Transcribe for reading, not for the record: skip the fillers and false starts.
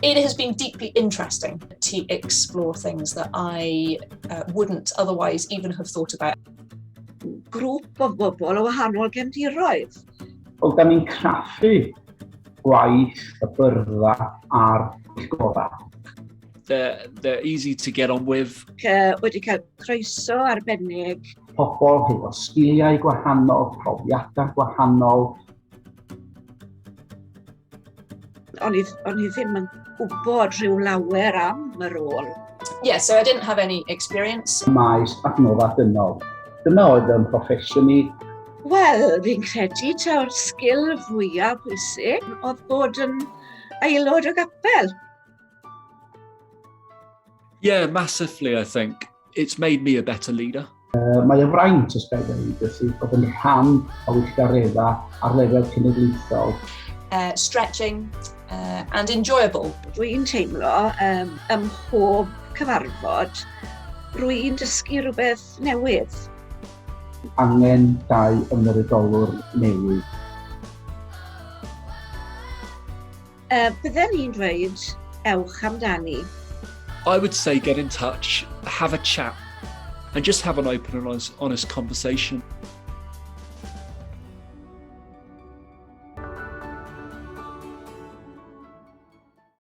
It has been deeply interesting to explore things that I uh, wouldn't otherwise even have thought about. Grŵp o bobl o wahanol gefndiroedd. Wel, da ni'n craffu gwaith y byrddau a'r pwyllgorau. They're, they're easy to get on with. Wedi cael croeso arbennig. Pobl hefo sgiliau gwahanol, profiadau gwahanol. O'n i, on i ddim yn gwybod rhyw lawer am y rôl. Yeah, so I didn't have any experience. Maes adnoddau dynol. Dyna oedd yn proffesiwn i. Wel, fi'n credu taw'r sgil fwyaf pwysig oedd bod yn aelod o gapel. Yeah, massively, I think. It's made me a better leader. Uh, mae y fraint, os gael dweud, felly, bod yn rhan o weithgareddau ar lefel cenedlaethol. Uh, stretching uh, and enjoyable. Rwy'n teimlo um, ym mhob cyfarfod, rwy'n dysgu rhywbeth newydd. Angen dau ymddiriedolwr newydd. Uh, bydden ni'n dweud, ewch amdani. I would say get in touch, have a chat, and just have an open and honest, honest conversation.